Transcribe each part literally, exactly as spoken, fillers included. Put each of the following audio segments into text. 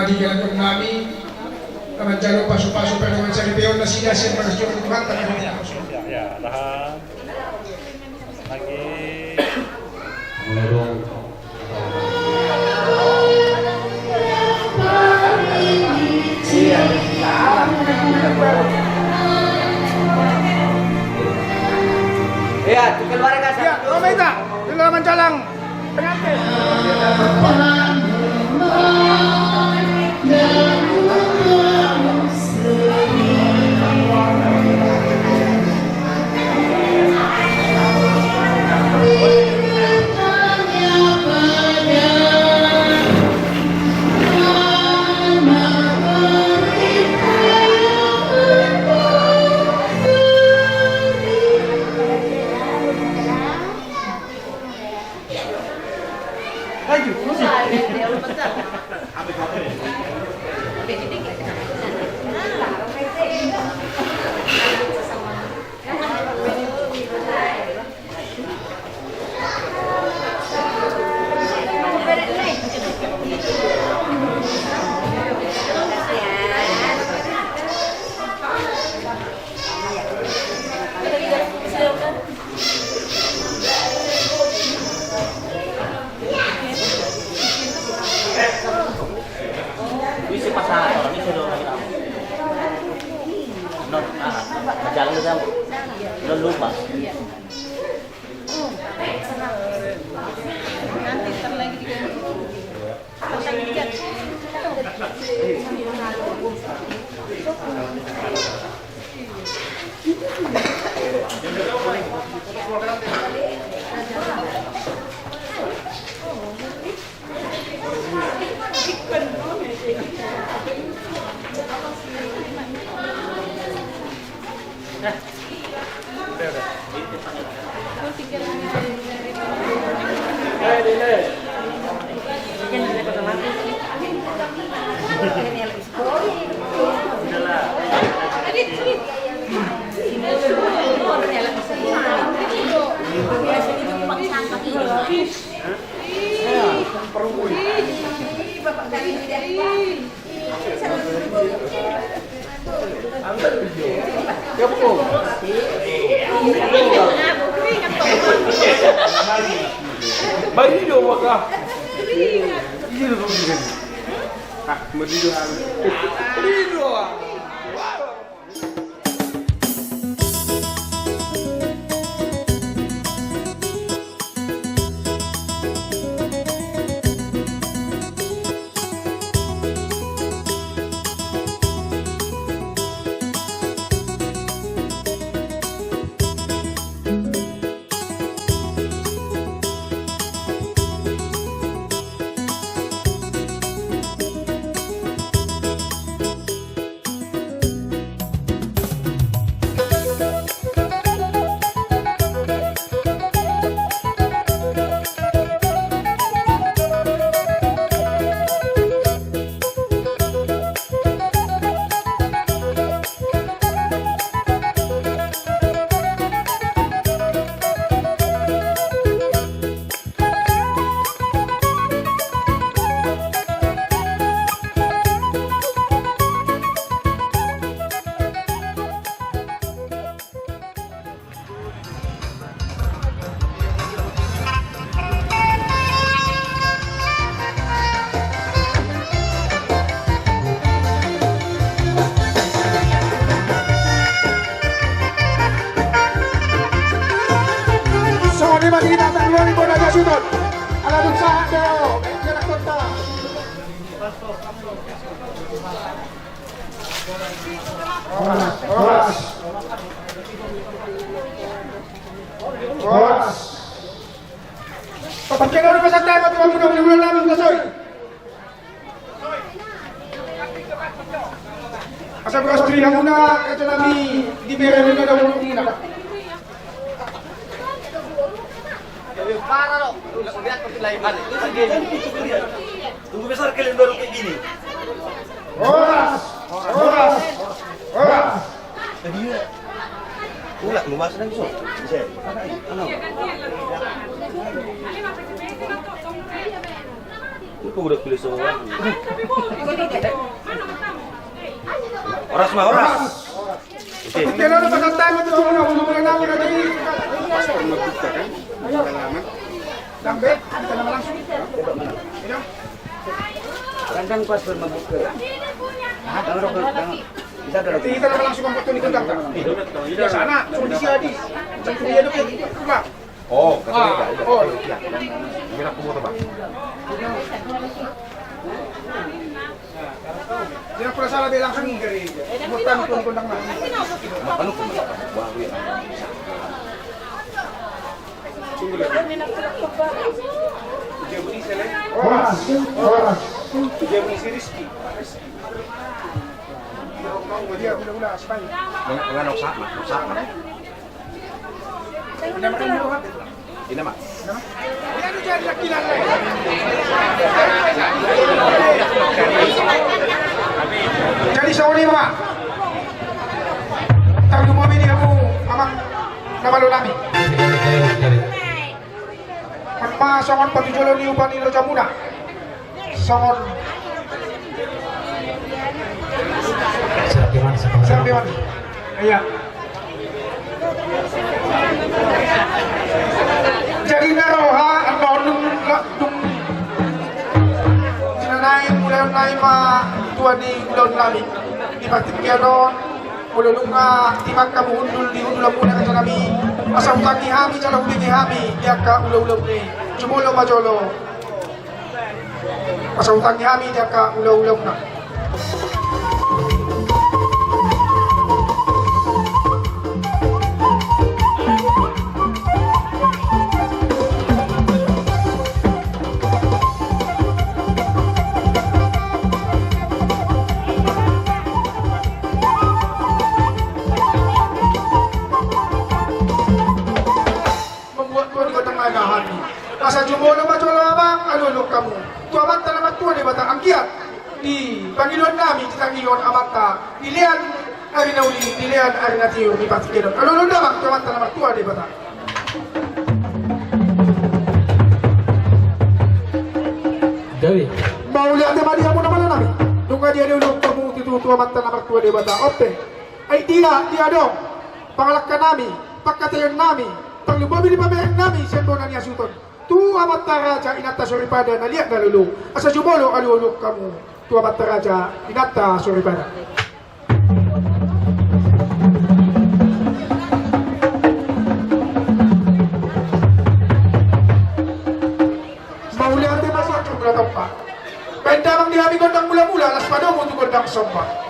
Digelahon nami na manjalo pasu-pasu pardongan saripeon nasida sian bagas joro ni Tuhanta. Ya, tahan. Lagi. Iya, keluarga satu. Iya, Om Ita, di dalam jalan. Isi pasangan orang ini sudah lagi tahu. Non, ah, jalan ke sana. Non lupa. Nanti ntar lagi diganti. Bagi dia buka. Iya, lu begini. Ah, mau tidur. Tidur. Songon i ma di hita, tangluan ni bona jasuton. Ala dung sahat do. Horas, horas. Horas. Pakai dulu pasang tangan, teman-teman, di bulan lalu, kasoi. Asa beras pilihan muna, kata nami di bere muna, ada buruk muna. Parah, lo. Lu nggak melihat, tapi lain hal. Itu sih dia. Tunggu besar kalian baru kayak gini. Horas, horas, horas. Tadi ya. Ulah, lu masuk lagi, so. Bisa. Apa? Apa? Iya, ganti ya, lo. Ini mah P T P itu, lo, tuh, tunggu deh. Horas ma, horas. Oke. Kita lalu pasantai untuk turun, untuk menang, kita jadi. Sampai, kita nama langsung. Kandang pas bermabuk ke. Hah? Kandang, kandang. Kita nama langsung membuat tuh di kandang, kan? Iya. Biasa anak, suruh di sini, Adi. Suruh dia dulu, Bang. Oh, ah, iya, oh. Iya. Ini aku mau, Bang. Dia pura salah, dia langsung dari buatan pun kondang, nah. Makan hukum, Bang. Wah, iya. Horas, horas. Dia udah, udah, sepanjang. Dengan, dengan rusak, Mas, rusak, Mas. Ina ma. Jadi songon i ma. Tarlumobi di hamu amang na malo nami. On ma songon patujolo ni upa ni lojamuna. Songon. Siap, Iwan, siap, Iwan. Iya. Jadi na roha, annon dung, dung. Sinanai mulai nai ma tua ni ulaon nami. Di partingkian on, molo nunga timak hamu hundul di hundulanmuna, raja nami. Asa hutangi hami jala hubege hami di angka ulaonmuna i. Jumolo ma jolo. Asa hutangi hami di angka ulaonmuna. Membuat tua di gondang na gahat i. Asa jumolo ma jolo amang, alualuhon hamu tu Amanta na martua Debata, anggiat di pangidoan nami ditangihon Amanta, dilean ari na uli, dilean ari na tiur di partingkian on. Alualuhon damang tu Amanta na martua Debata. Gabe. Mauliate ma di hamu na malo nami. Nunga dialualuhon hamu tutu tu Amanta na martua Debata. On pe. Ai dia, dia adong pangalangka nami, pangkataion nami, tarlumobi di pamereng nami sian bona ni hasuhuton, tu amanta raja inanta soripada na liat na lolo. Asa jumolo alualuhon hamu tu amanta raja inanta soripada. Mauliate ma sian jumlah tompa. Baen damang di hami gondang mulamula, laos padomu tu gondang somba.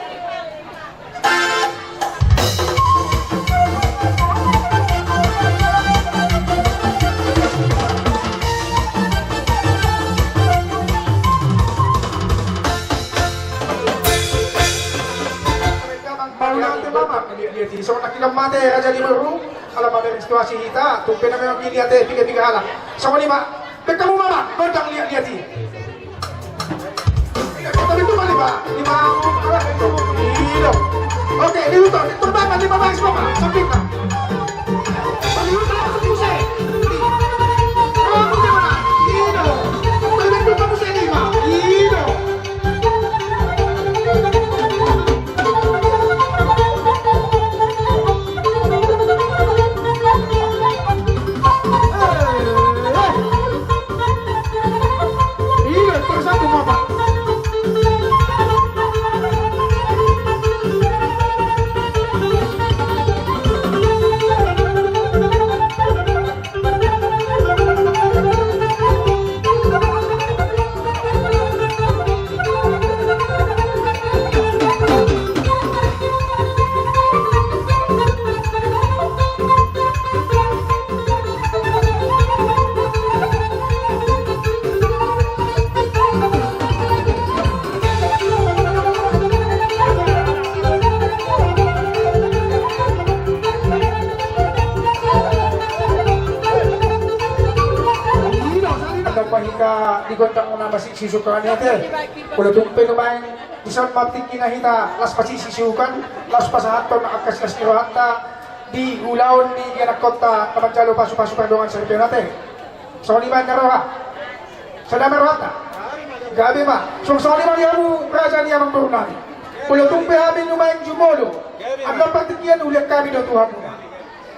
Mauliate ma amang, liat-liat i. Songon nangkinan mate raja ni boru, ala mamereng situasi hita, tung pe na memang liat-liat i, piga-piga halak. Songon i ma, baen hamu ma amang gondang liat-liat i. Oke, diutor, diutor, Bang, lima baris, Bang, samping, Bang. Diutor, langsung, buset. Iya. Hita di gondang muna masisisukan i ate. Molo tung pe nuaeng dison ma tingkina hita, laos pasisisukan, laos pasahathon angka silas ni rohanta di ulaon ni ianakhonta na manjalo pasupasu pardongan saripeon ate. Songon i ma na roha. Sada ma rohanta. Gabe ma. Suang songon i ma di hamu raja ni amangboru nami. Molo tung pe hami nuaeng jumolo, angka partingkian, hulean hami do tu hamuna.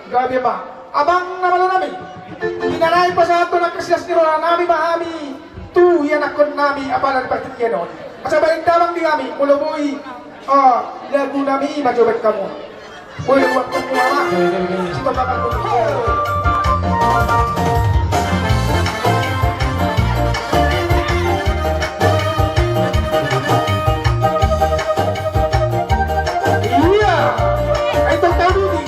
Gabe ma. Amang na malo nami, di na naeng pasahathon angka silas ni roha nami ma hami tu ianakhon nami apala di partingkian on. Asa baen damang di hami molo boi. Ah, lagu nami ma jo baen hamu. Boi, lagu nami ma. Sitongga marhun. Iya. Ayo, tong tahu dulu.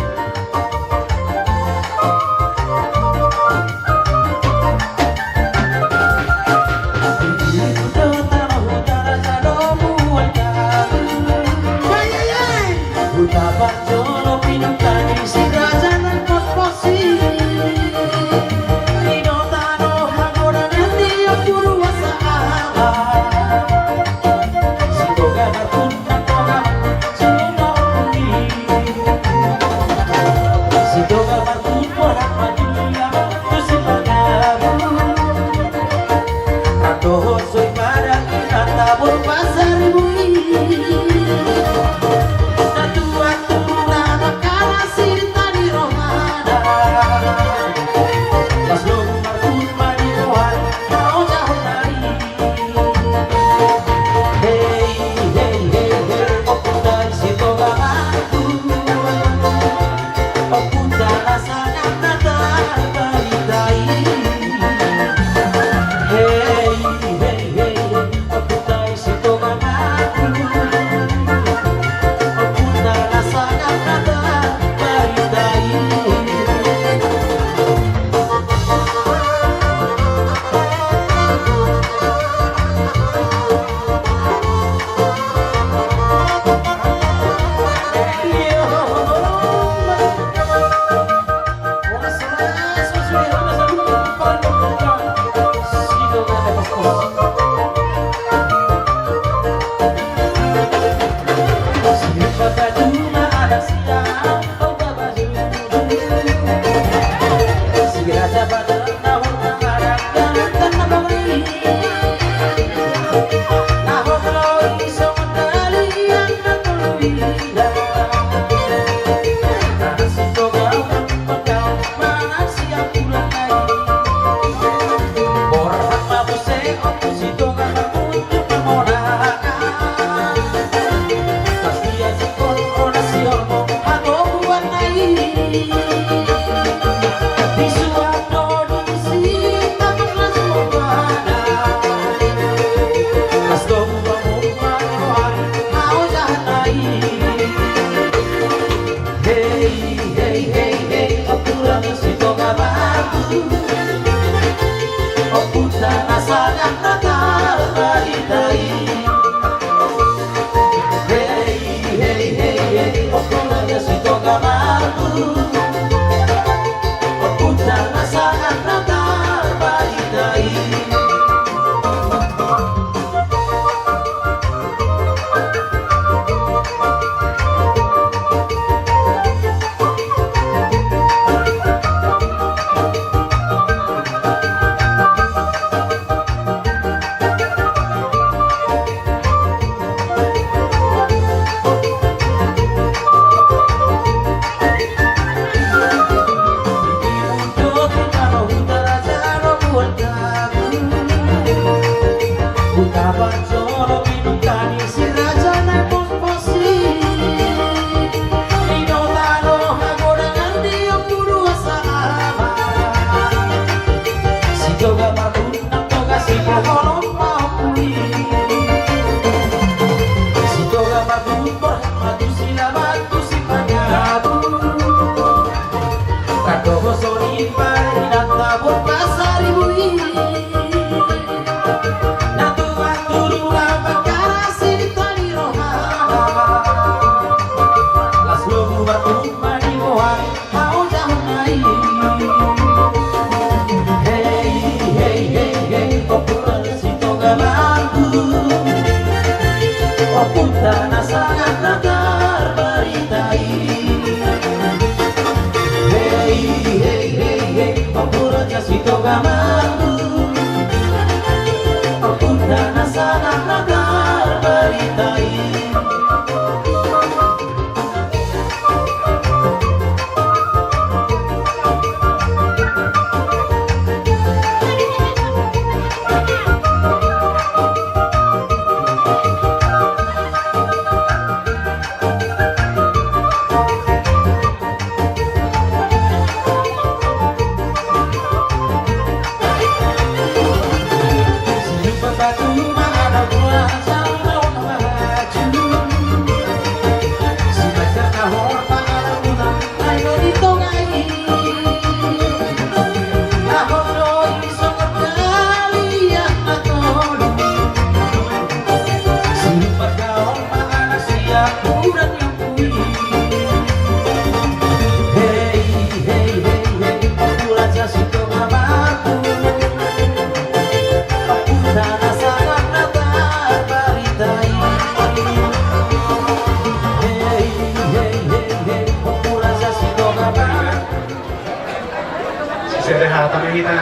Jadi hata ma hita.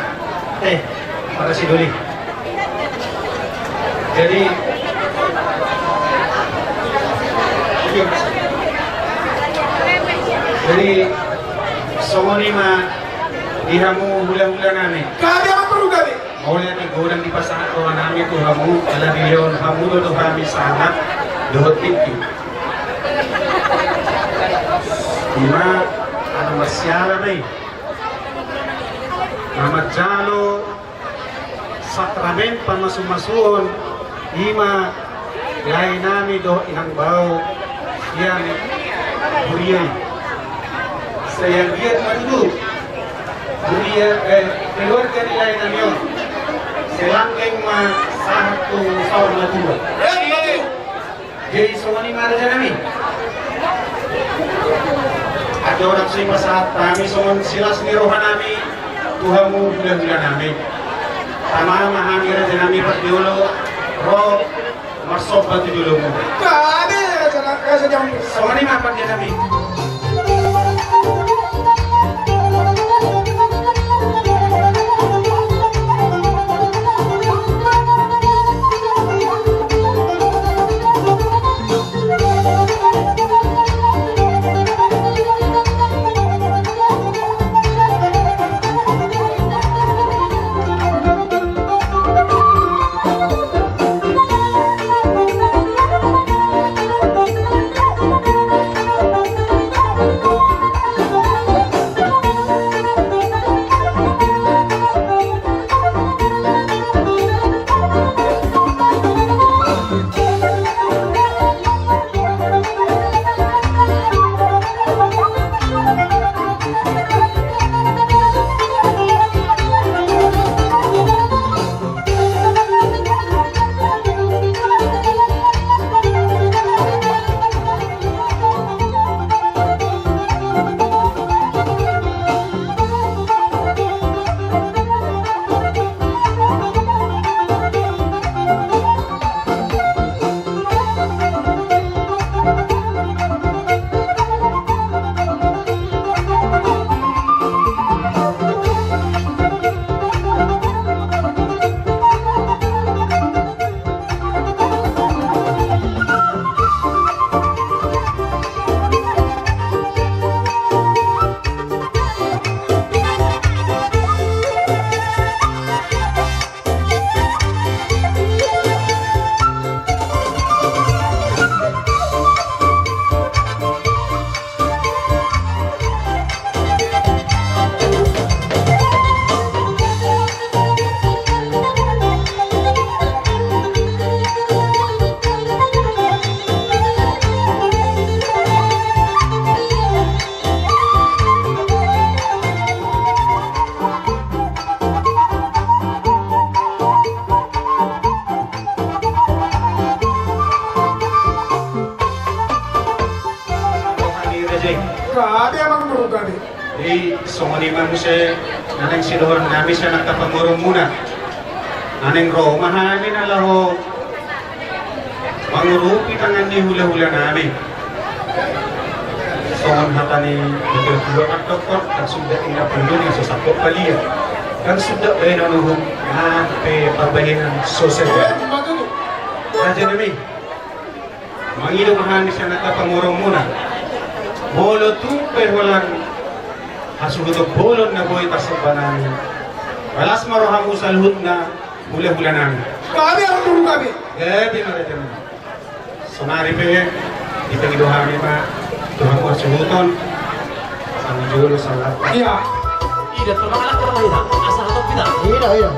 Eh, para sidoli. Jadi, jadi songon i ma di hamu hulahula nami. Gabe ma, gabe. Molo ate godang dipasahat roha nami tu hamu, ala dilehon hamu do tu hami sangap dohot tingki. Ima ala marsiala ma i. Na manjalo sakramen pamasumasuon, ima lae nami dohot inang bao sian huria i. Sai anggiat ma tutu huria, eh, keluarga ni lae nami on sai langgeng ma sahat tu saur matua. Jadi songon i ma raja nami. Ate, oda sai pasahat hami songon silas ni roha nami tu hamu hulahula nami. Tama ma hami raja nami parjolo ro marsomba tu jolomu. Gabe raja na-, raja jambu. Songon i ma parjolo nami. Gabe amang boru, gabe. Jadi songon i ma muse na naeng sidohonon nami sian angka pamoruonmuna. Na naeng ro ma hami na laho mangurupi tangan ni hulahula nami. Songon hata ni natuatua mandok, ndang suda inna pandung na so sangkot palia, ndang suda bahenon uhum na pe parbahenon so sadia. Raja nami, mangido ma hami sian angka pamoruonmuna. Molo tung pe holan hasuhuton bolon na boi tarsomba nami, las ma rohamu saluhutna hulahula nami. Gabe amang boru, gabe. Gabe ma raja nami. Sonari pe dipangido hami ma tu hamu hasuhuton. Sanjolo salah. Iya. Ida tu mangalangka ma hita, asa hatop hita. Iya, iya.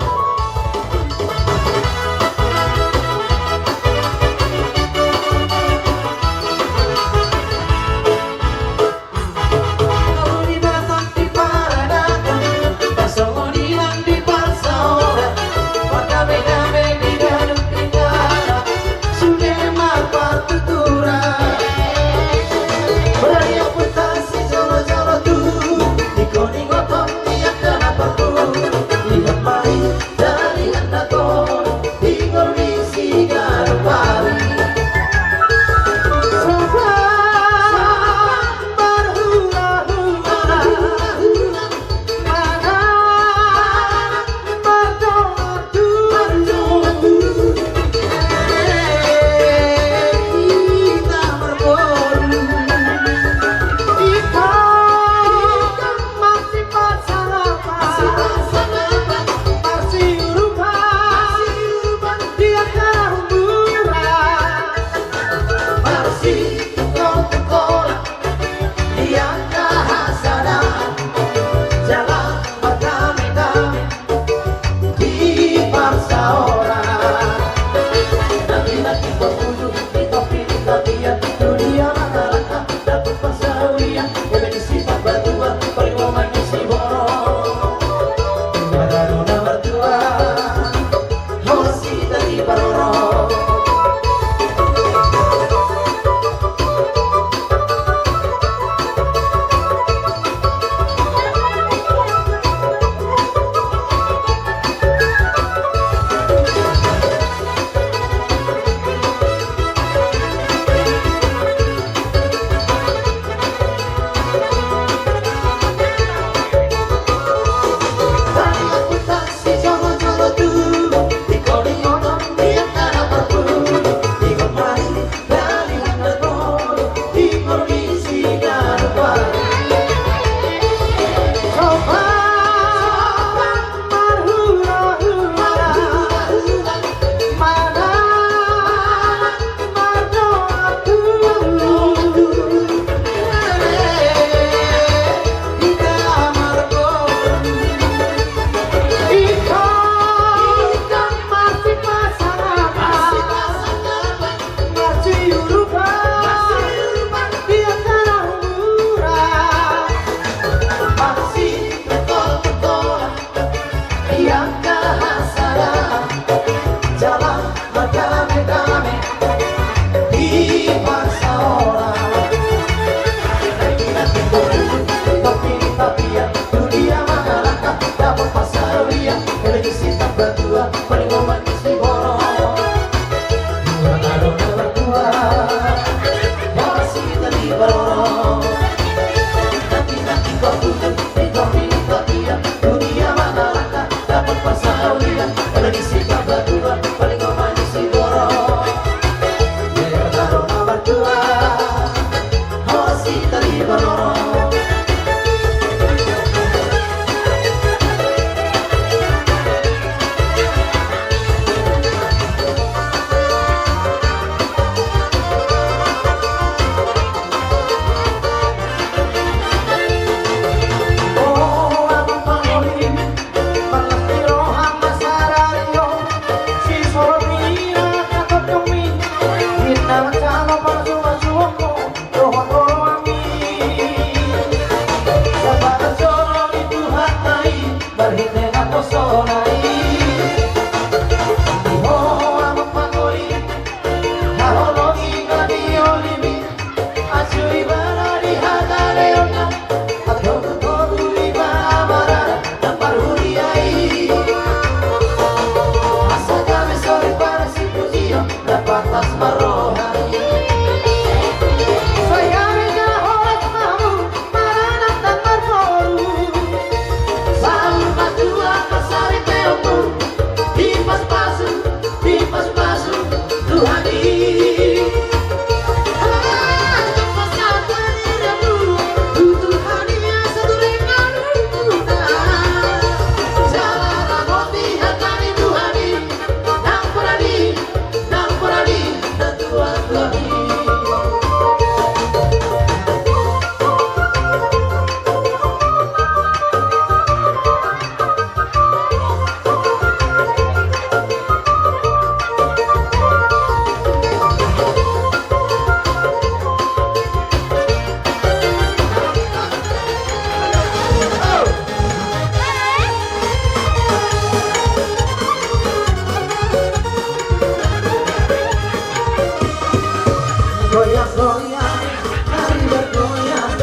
Goyang, goyang, mari bergoyang,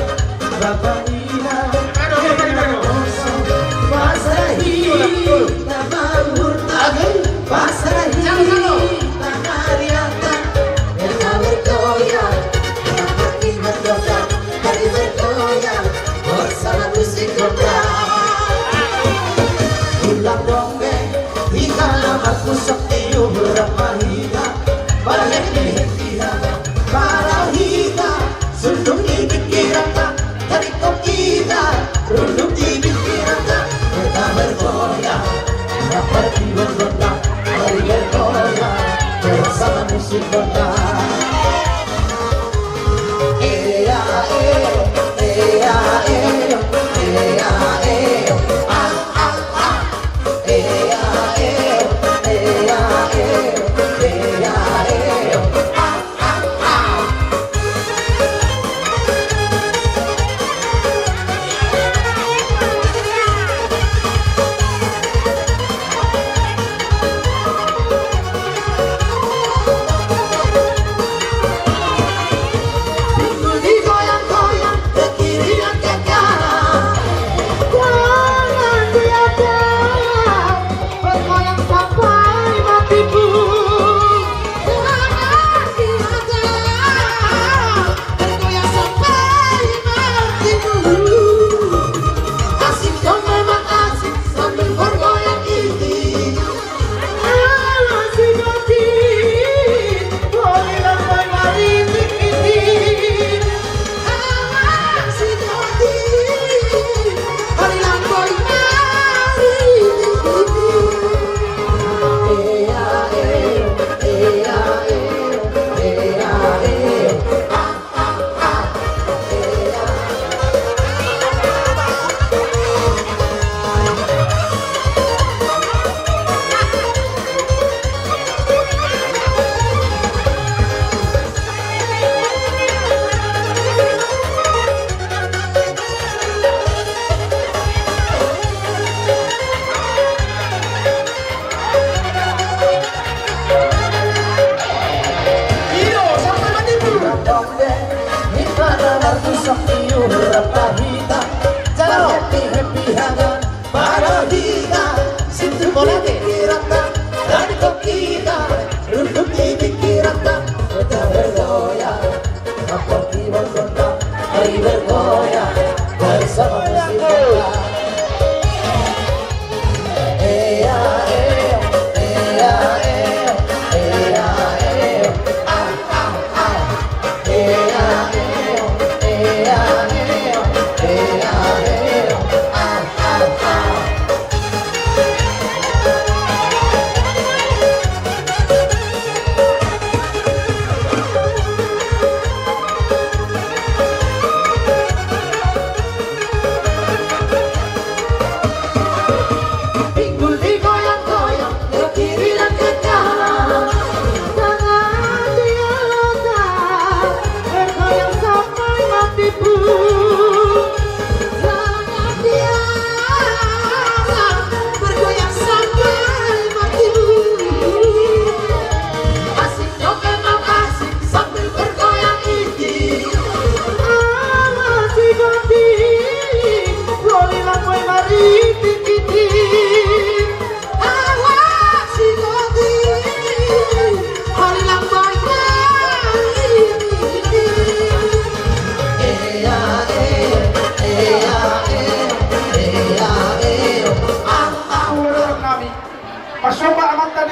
Bapa Ina, Ina Poso, pasrahi, na mamurta, pasrahi, na mariahan, ena bergoyang, mari bergoyang, mari bergoyang, bersama musik kota. Ulang dong be, hita na marpusok tiur rap ma hita, marhappy-happy hita, pala hita, sundut di pingkiranta, tadingkon hita, runduk di pingkiranta, hita bergoyang, rap ma hita bergoyang, mari bergoyang, bersama musik kota.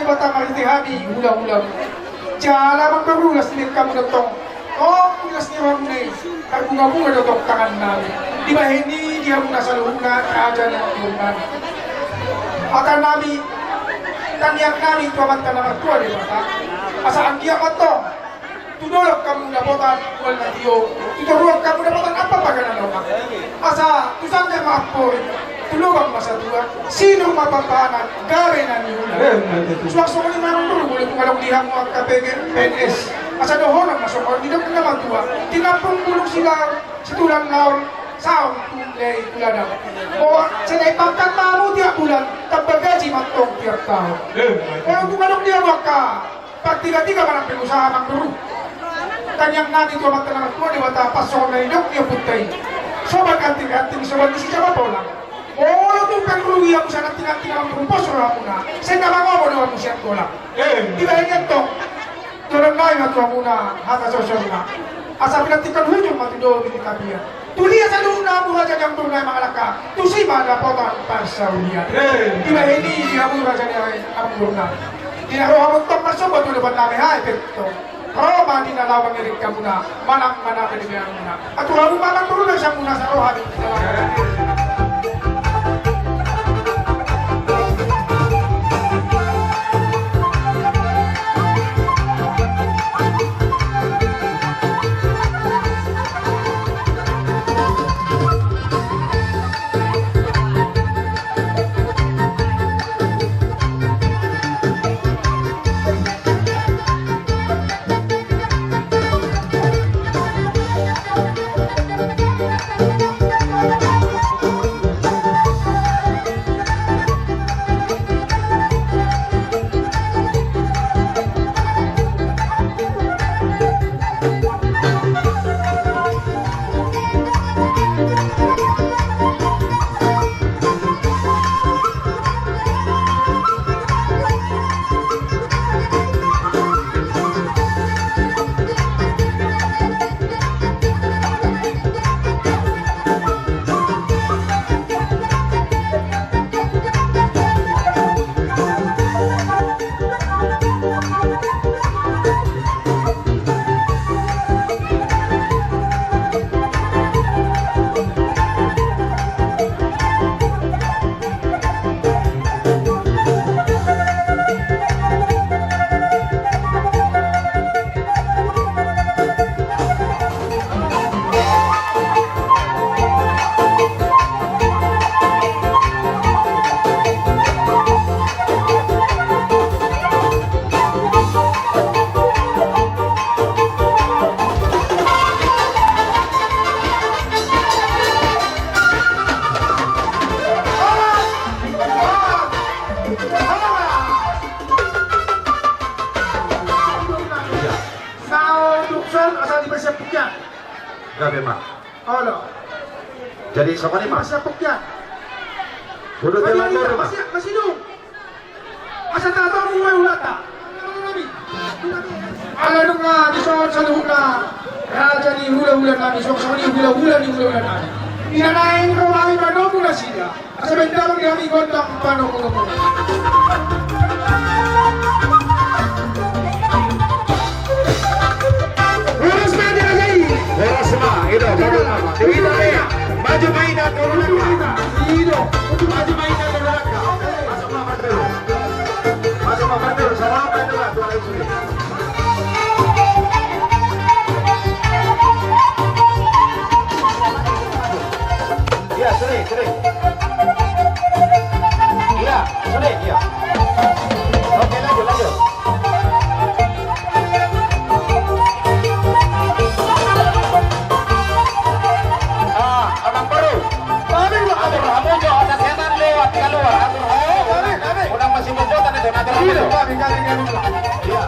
Debata marhite hami hulahula. Jala mamperluas ni hamuna tong. Tong las ni roha muna i. Tarbungabunga do tong tangan nami. Dibahen i di hamuna saluhutna raja ni hamuna. Hata nami, tangiang nami tu Amanta na martua Debata. Asa anggiat ma tong tu dolok hamu dapotan mual na tio, tu toruan hamu dapotan ampapaga na lomak. Asa tu sanggar ma amporik, tu lobang ma satua, sinur ma pampahanan, gabe na niula. Suang songon i ma amang boru, molo tung adong di hamu angka P N S. Asa dohonon ma songon nidok ni na matua, tinampung bulung silaon, situlan laon, saong tu lei tu ladang. Boa, sai naik pangkat ma hamu tiap bulan, tamba gaji ma tong tiap taon. Molo tung adong di hamu angka Partigatiga manang pengusaha, amang boru. Tangiang nami tu Amanta na martua Debata, pas songon na nidok ni ompunta i. Soban anting-anting, soban ni sijaba polang. Molo tung pe rugi hamu sian anting-anting, amang boru, pos rohamuna. Sai na mangomo do hamu sian golang. Dibahen i antong, dohonon nami ma tu hamuna hata sorsorna. Asa pinantikhon hujur ma tu dohot ni tapian. Tu dia saluhutna hamu raja ni amang boru nami mangalangka, tusi ma dapotan parsaulian. Dibahen i di hamu raja ni amang boru nami. Di na ro hamu tong marsomba tu adopan nami, hae pe tong. Ro ma di na laho mangiring hamuna, manang manang di hamuna. Atur hamu ma amang boru nami, sai muna sa ro hami. Saon dukson asa dipersiap pukian. Gabe ma. Olo. Jadi songon i ma. Dipersiap pukian. Bodo telan lor ma. Masih, masih dong. Asa tato mulai ulata. Ala nunga dison saluhutna raja ni hulahula nami, songon i hulahula ni hulahula nami. Ina naeng ro hami manomu nasida. Asa baen damang di hami gondang panomunomu. Horas ma di raja i. Horas ma, ido, maju ma. Ido, maju ma ina, turun ma. Ido, maju ma ina, turun ma. Masuk ma, Pak Guru. Masuk ma, Pak Guru. Sama apa itu, Pak? Dua ratus ribu. Iya, sudah, sudah. Iya, sudah, iya. Oke, lanjut, lanjut. Ah, Amang Boru. Atur hamu jo, ada setan lewat keluar. Atur hamu. Unang masih muncul tadi tu, atur hamu jo. Iya.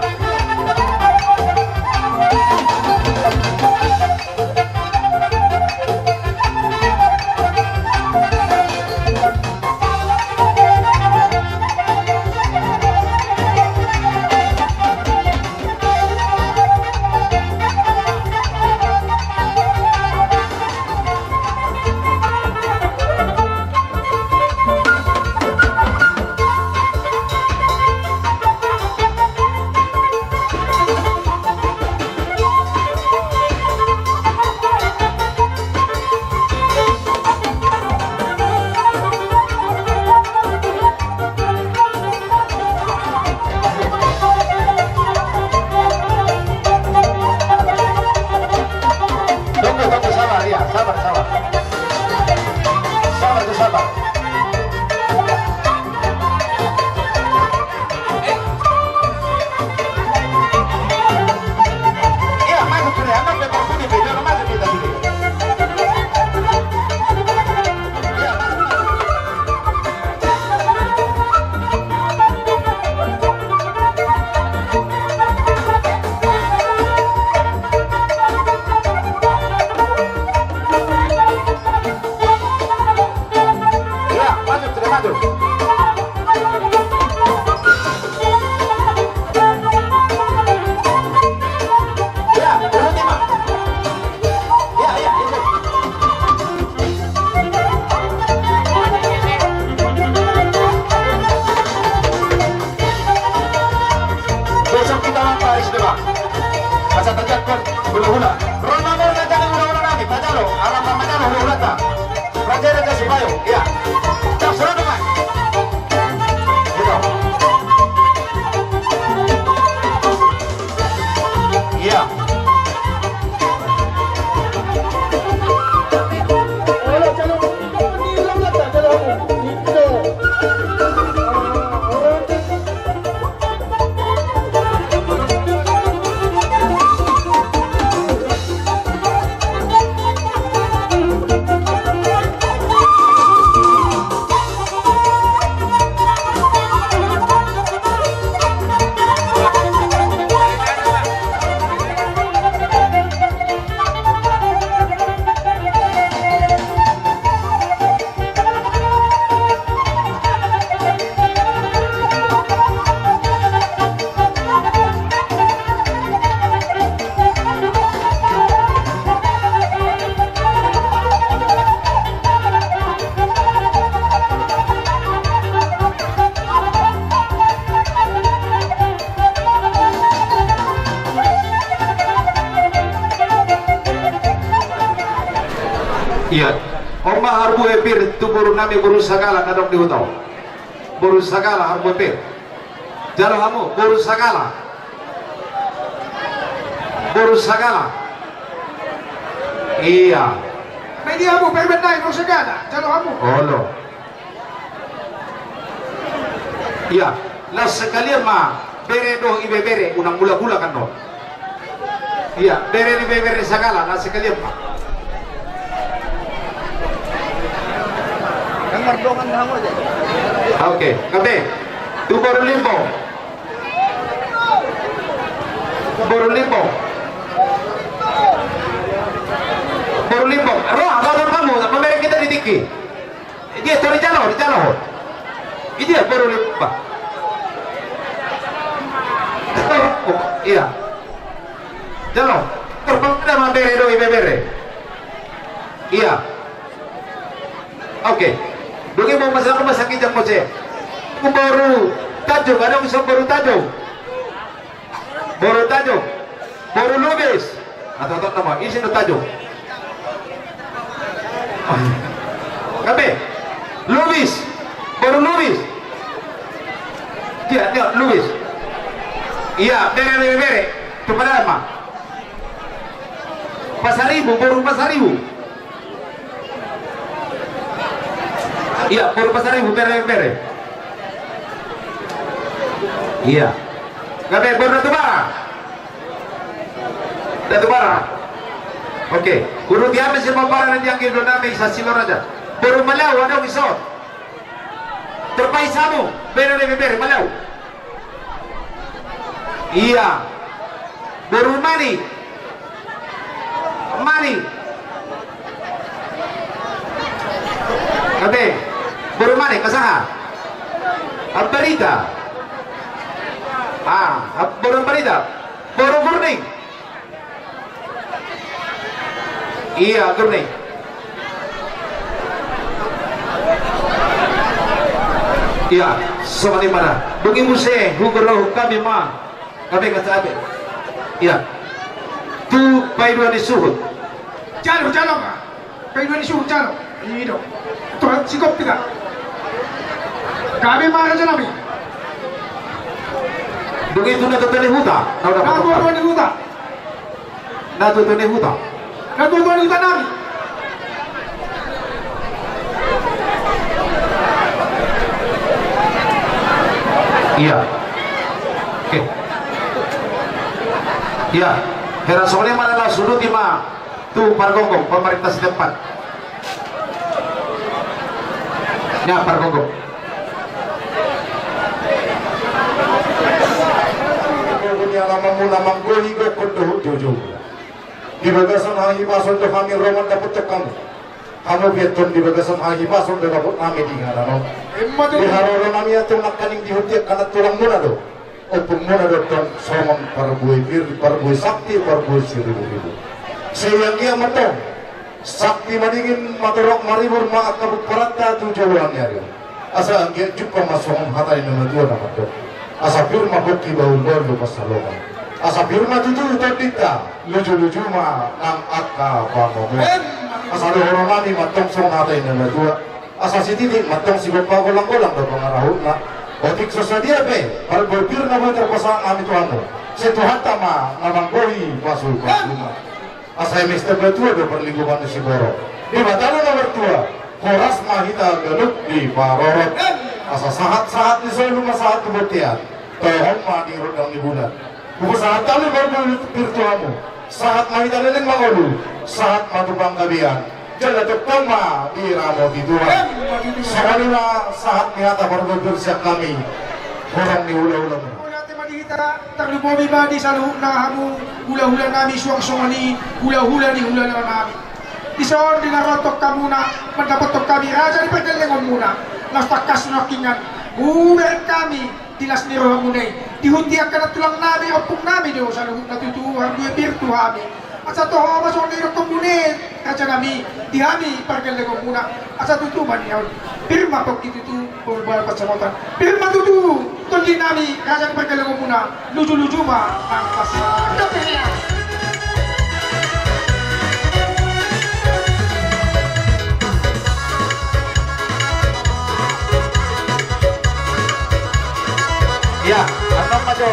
Ala pamangan hulata. Raja-raja Sipayo, iya. Cak, surat apa? Gitu. Iya. Iya. On ma harbue pir tu boru nami boru Sagala na adong di huta on. Boru Sagala harbue pir. Jalo hamu boru Sagala. Boru Sagala. Iya. Media hamu, permen nai boru Sagala. Jalo hamu. Olo. Iya, laos sekalian ma bere dohot ibebere, unang mulak-mulak annon. Iya, bere ni bebere Sagala, laos sekalian ma. Yang mardongan hamu aja. Oke, gabe. Tu boru Limbong. Boru Limbong. Boru Limbong. Ro, apa kamu? Apa merek kita di tingki? Dia, tor dijalo, dijalo. Dia boru Limbong. Iya. Jalo. Tor, ada ma bere dohot ibebere. Iya. Oke. Dung i ma, masa, masa kijang muse. Boru Tanjung, adong dison boru Tanjung. Boru Tanjung. Boru Lubis. Atau, atau nama, isi do Tanjung. Gabe. Lubis. Boru Lubis. Iya, iya, Lubis. Iya, bere, bere, bere. Coba dalam, Mak. Pasaribu, boru Pasaribu. Iya, boru Pasaribu, bere, bere. Iya. Gabe, boru Datu Bara. Datu Bara. Oke. Guru tiame si Bambara na dianggil do nami sa Siloraja. Boru Malau, adong dison. Terpais hamu, bere, bere, bere, Malau. Iya. Boru Mani. Mani. Oke. Boru Mani, kasaha? Ambarita. Ah, boru Ambarita. Boru Gurning. Iya, Gurning. Iya, songon i ma da. Dung i muse, hugorouhon hami ma. Gabe, gabe. Iya. Tu paidua ni suhut. Jalo, jalo ma. Paidua ni suhut, jalo. I do. Tuhan, sigop kita. Gabe ma raja nami. Dung i tu na tuatua ni huta. Na tuatua ni huta. Na tuatua ni huta. Na tuatua ni huta nami. Iya. Oke. Iya. Hera songon i ma, laos suduti ma tu pargomgom, pemerintah setempat. Nia pargomgom. Di alamanmuna manggohi gokhon dohot joujou. Di bagasan hahipason do hami ro mandapothon hamu. Hamu pe antong di bagasan hahipason do dapot nami di inganan on. Di haroro nami antong nangkaning di hutian kanan tulangmuna do. Ompungmuna do antong songon parbue pir, parbue sakti, parbue siribu-ribu. Sai anggiat ma antong sakti madingin, matorop maribur ma angka pomparanta tu joloan ni ari on. Asa anggiat jumpang ma songon hata ni na matua na mandok: Asa pir ma pongki, bahulbahul do pansalongan. Asa pir ma tutu tondinta, lujuluju ma nang angka pangomoan. Asa dohonon nami ma antong songon hata ni natua-tua. Asa sititi ma antong sigompa, golang-golang do pangarahutna. Otik so sadia pe parbue pir na boi tarpasahat hami tu hamu, sai Tuhanta ma na manggohi pasu-pasuna. Asa eme sitabatua do parlinggoman ni siborok, Debata do na martua, horas ma hita ganup diparorot. Asa sahat-sahat ni solu ma sahat tu bontean, tohon ma di rondang ni bulan. Hupasahat hami parbue pir tu hamu, sahat ma hita leleng mangolu, sahat ma tu panggabean, jala tongtong ma diramoti Tuhan. Songon i ma sahat ni hata parbue pir sian hami, horong ni hula-hulamu. Mauliate ma di hita, tarlumobi ma di saluhutna hamu hula-hula nami, suang songon i hula-hula ni hula-hula nami. Dison di na ro antong hamuna mandapothon hami raja ni pargellengonmuna, laos tangkas nangkiningan hubereng hami di las ni rohamuna i, dihut di angka nantulang nami, ompung nami do saluhutna tutu parbue pir tu hami. Asa toho ma songon na nidokmuna i raja nami, di hami pargellengonmuna, asa tutu ma nian on. Pir ma pongki tutu, pongki boan pansamotan. Pir ma tutu tondi nami raja ni pargellengonmuna, luju-luju ma nang pas. Ia, antong ma jo,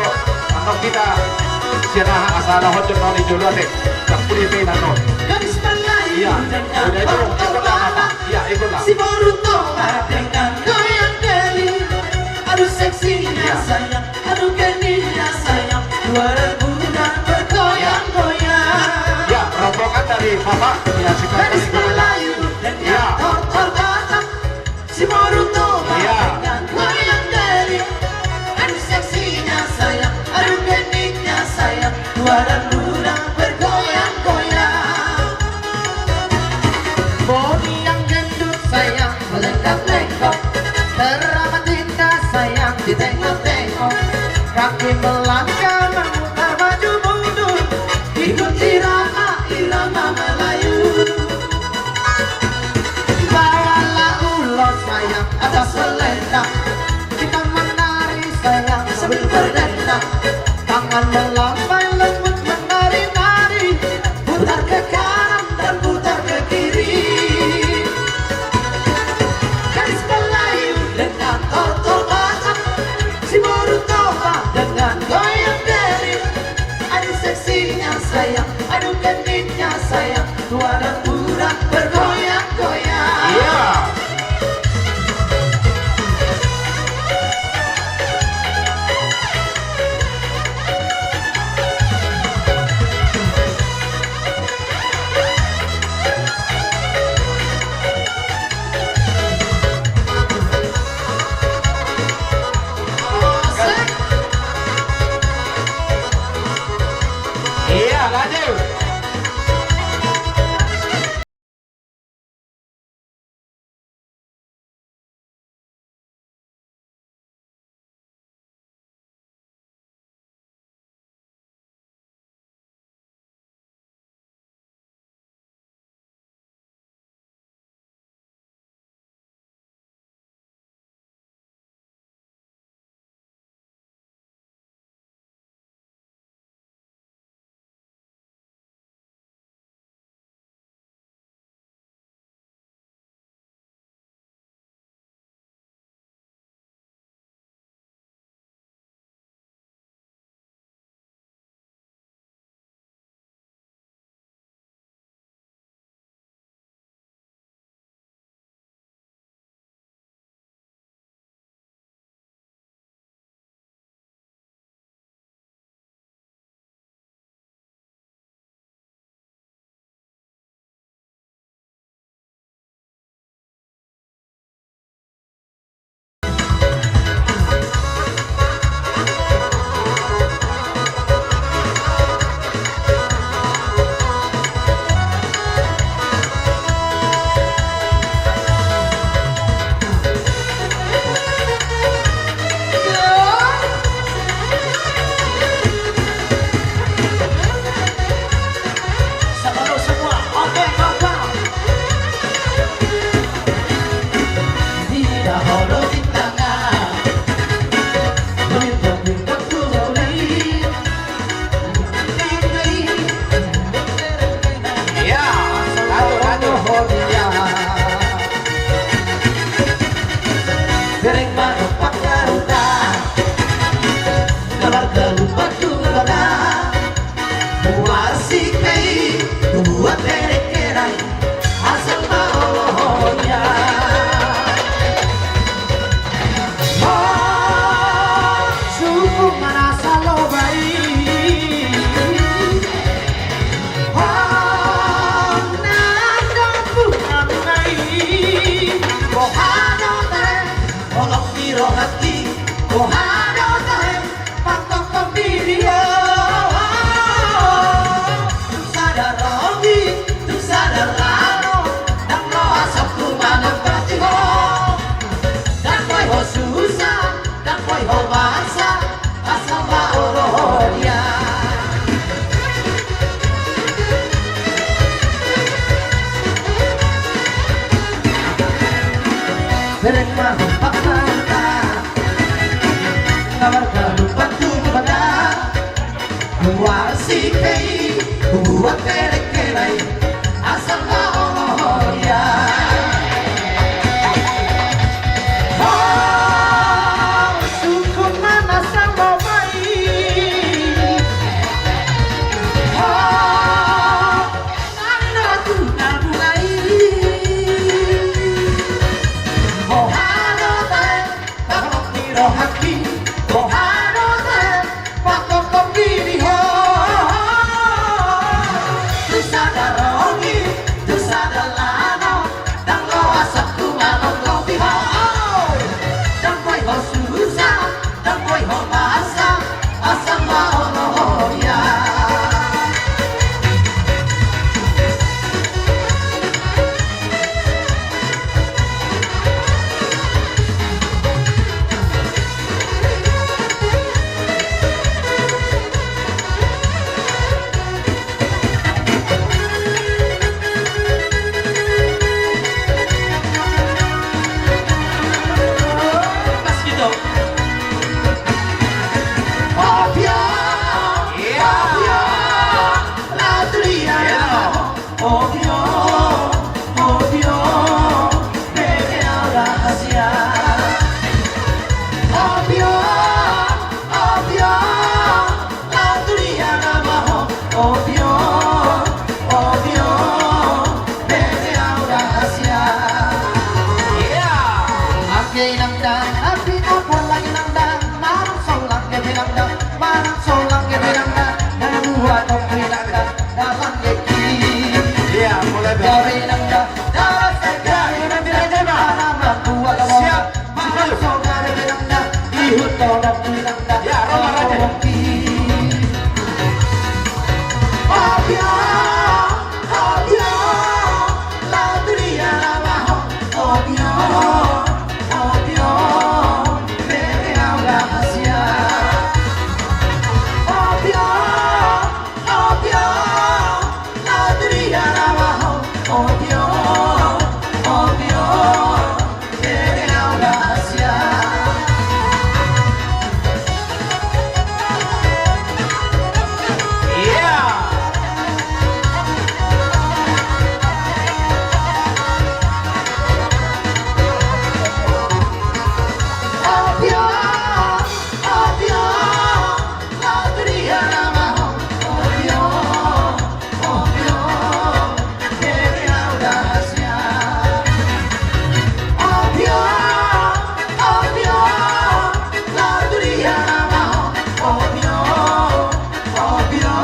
antong hita sian aha, asa na hot jo nang di jolo ate. Tampuli pe nang on. Gadis Melayu. Ia, udah itu, ikutlah apa? Ia, ikutlah. Si Boru Toba dengan goyang geli. Aduh seksinya sayang, aduh genitnya sayang, dua rengginang bergoyang-goyang. Ya, rombongan dari Bapak, ya, silakan. Gadis Melayu dengan tortor Batak, si Boru Toba dengan goyang geli. Aduh seksinya sayang, aduh genitnya sayang, dua rengginang bergoyang-goyang. Bodi yang gendut sayang, melengkap-lengkok, teramat indah sayang, ditengok-tengok. Kaki melangkah memutar maju mundur, ikuti irama, irama Melayu. Bawalah ulos sayang atas selendang, kita menari sayang sambil berdendang. Tangan melambai lembut menari-nari, putar ke kanan dan putar ke kiri. Gadis Melayu dengan tortor Batak, si Boru Toba dengan goyang geli. Aduh seksinya sayang, aduh genitnya sayang, dua rengginang bergoyang-goyang. Iya. Iya, lanjut. Bereng ma hupakmanta na margalupan tu bada. Huarsi pe i, hubuat berengkena i, asal ma olo ho ia. Ho, sungkun ma na salomai. Ho, nari na tu na bunga i. Ho, hano tahe. Tangkok ni rohangki, boha do tahe, pangkok ni ho. Tu sada rongi, tu sada lano, ndang loas ahu manongkopi ho. Ndang boi ho susa, ndang boi ho masa, asal ma olo ho ia. Obio, obio, laut tu dia. Obio, obio, bege au rahasia. Obio, obio, laut tu dia nama ho. Obio, obio, bege au rahasia. Ia. Angke inang da, angke inang da, marsolang angke inang da, marsolang angke inang da, na buat angke inang da. Dalam geki. Iya, mulai. Gabe nang da, dalam geki. Iya, nanti, nanti, Bang. Dalam aku ada. Siap. Mana so gabe nang da, ihut tolong nang da. Ya, Roma Raja. Obio, obio, laut tu dia nama ho. Obio, obio, bege au rahasia. Obio, obio, laut tu dia nama ho. Obio, obio, bege au rahasia. Iya. Obio, obio, laut tu dia nama ho. Obio, obio, bege au rahasia. Obio, obio, laut tu dia nama ho. Obio, obio,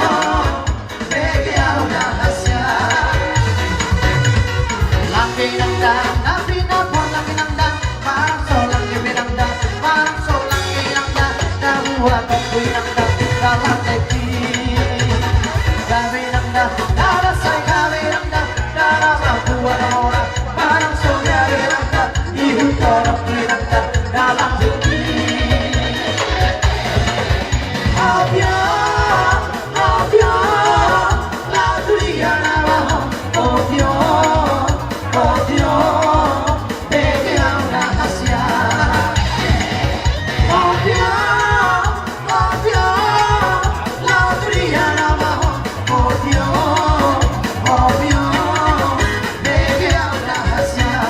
bege au rahasia. Langke inang da, na pinapor langke inang da, marsolang angke inang da, marsolang angke inang da, na buat angke inang da, dalam geki. Gabe inang da, dalam sai gabe inang da, dalam aku ada orang, marsolang gabe inang da, ihut tolong angke inang da, dalam geki. Obio, obio, laut tu dia nama ho. Obio, obio, bege au rahasia. Obio, obio, laut tu dia nama ho. Obio, obio, bege au rahasia.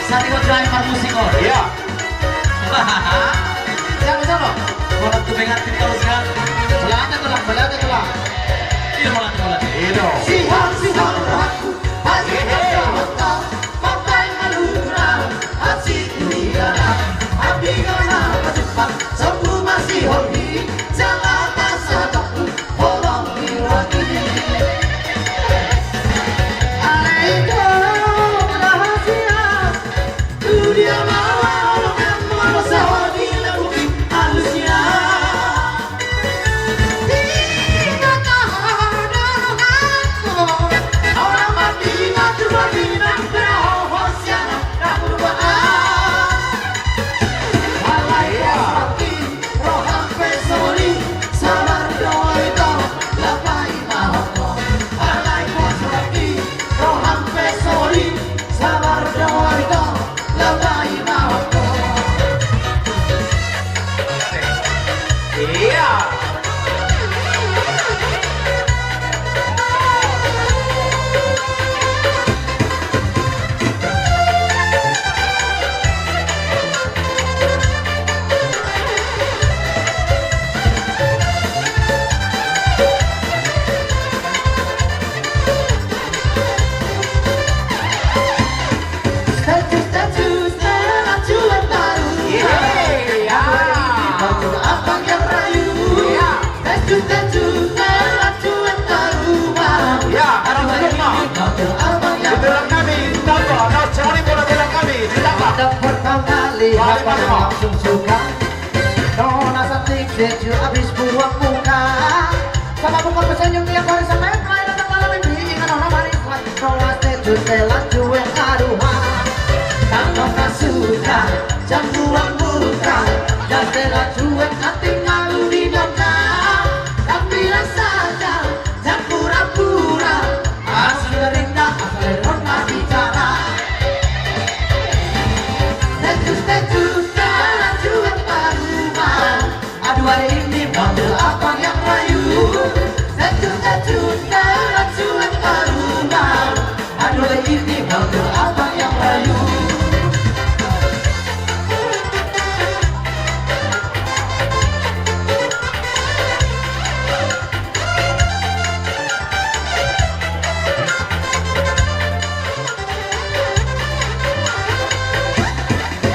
Sari Roja, Imar Musik, oh. Iya. Siapa, siapa? Orang tu pengantin kau siap. Belanda tulang, belanda tulang. Iya, belanda, belanda. Iya dong. Sihol, sihol, rohaku. Hehe.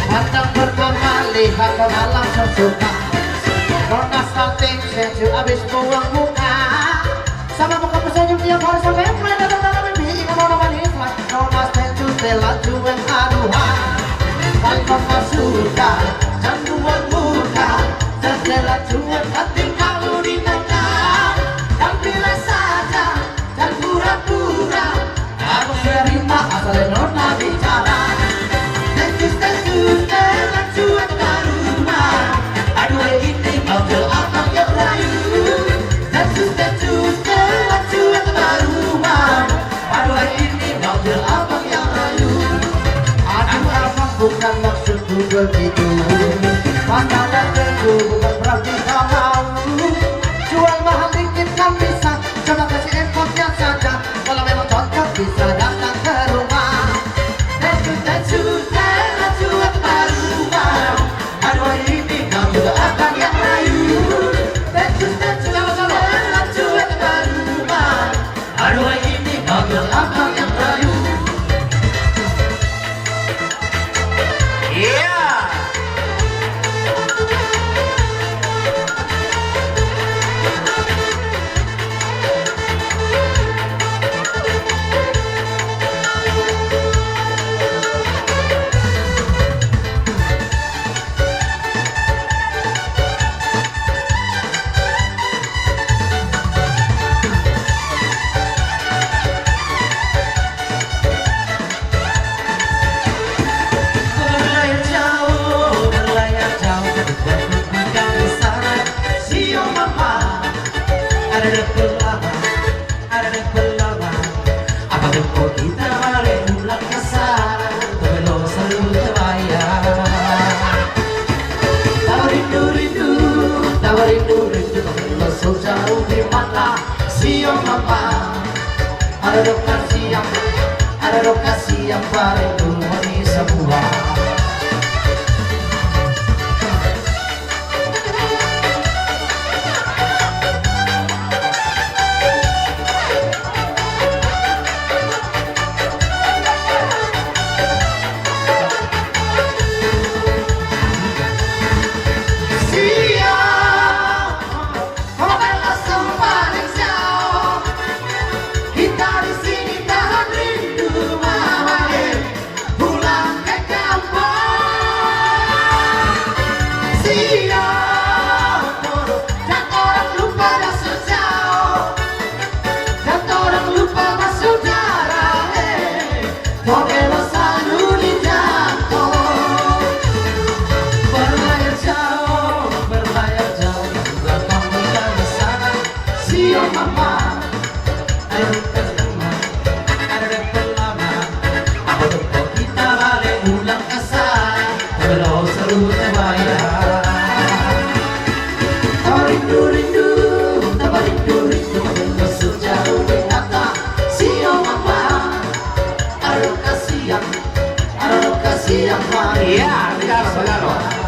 Mantap pertama lihat kau malam sesuka. Nona salting sejuk habis buang muka. Sama buka pesejuk tiap hari sampai mulai datang dalam mimpi. Ingat nona manis lah. Nona sejuk telan cuek aduhan. Kalau nona suka dan buang muka. Dan telan cuek hati kalau di nona. Dan bila saja dan pura-pura. Aku terima asal nona bicara. Tetus, tetus, telan cuek aduhan. Aduh, ini bangkel abang yang rayu. Tetus, tetus, telan cuek aduhan. Aduh, ini bangkel abang yang rayu. Aduh, abang, bukan maksudku begitu. Masalah itu bukan berarti kau mau. Jual mahal dikit kan bisa. Coba kasih effort-nya saja. Kalau memang cocok bisa datang ke rumah. Tetus, tetus, telan cuek aduhan. Aduh, ini bangkel abang yang rayu. Tetus, tetus, telan cuek aduhan. Aduh, ini bangkel abang yang rayu. Iya. Berlayar jauh, berlayar jauh, bukan di sana. Sio mama, ada dapur lama, ada dapur lama. Apa tempo kita balik pulang ke sana? Belum selalu terbayar. Tahu rindu-rindu, tahu rindu-rindu, belum sejauh di mata. Sio mama, ada dokter siang. Ada lokasi yang paling rumah di semua. Siap. Hita di sini tahan rindu mamae pulang ke kampung. Siap, jangan lupa bakso jawa, jangan lupa bakso jawa, eh. Toge lo selalu di jangkau. Berlayar jauh, berlayar jauh, belakang bukan di sana. Sio mama, ayo ke sana. Ada depan lama, apa tempat kita balik ulang ke sana. Kalau seru terbayar. Tarindu-rindu, tarindu-rindu, sejauh mata. Sio mama. Ada lokasi yang, ada lokasi yang paling. Iya, benar, benar.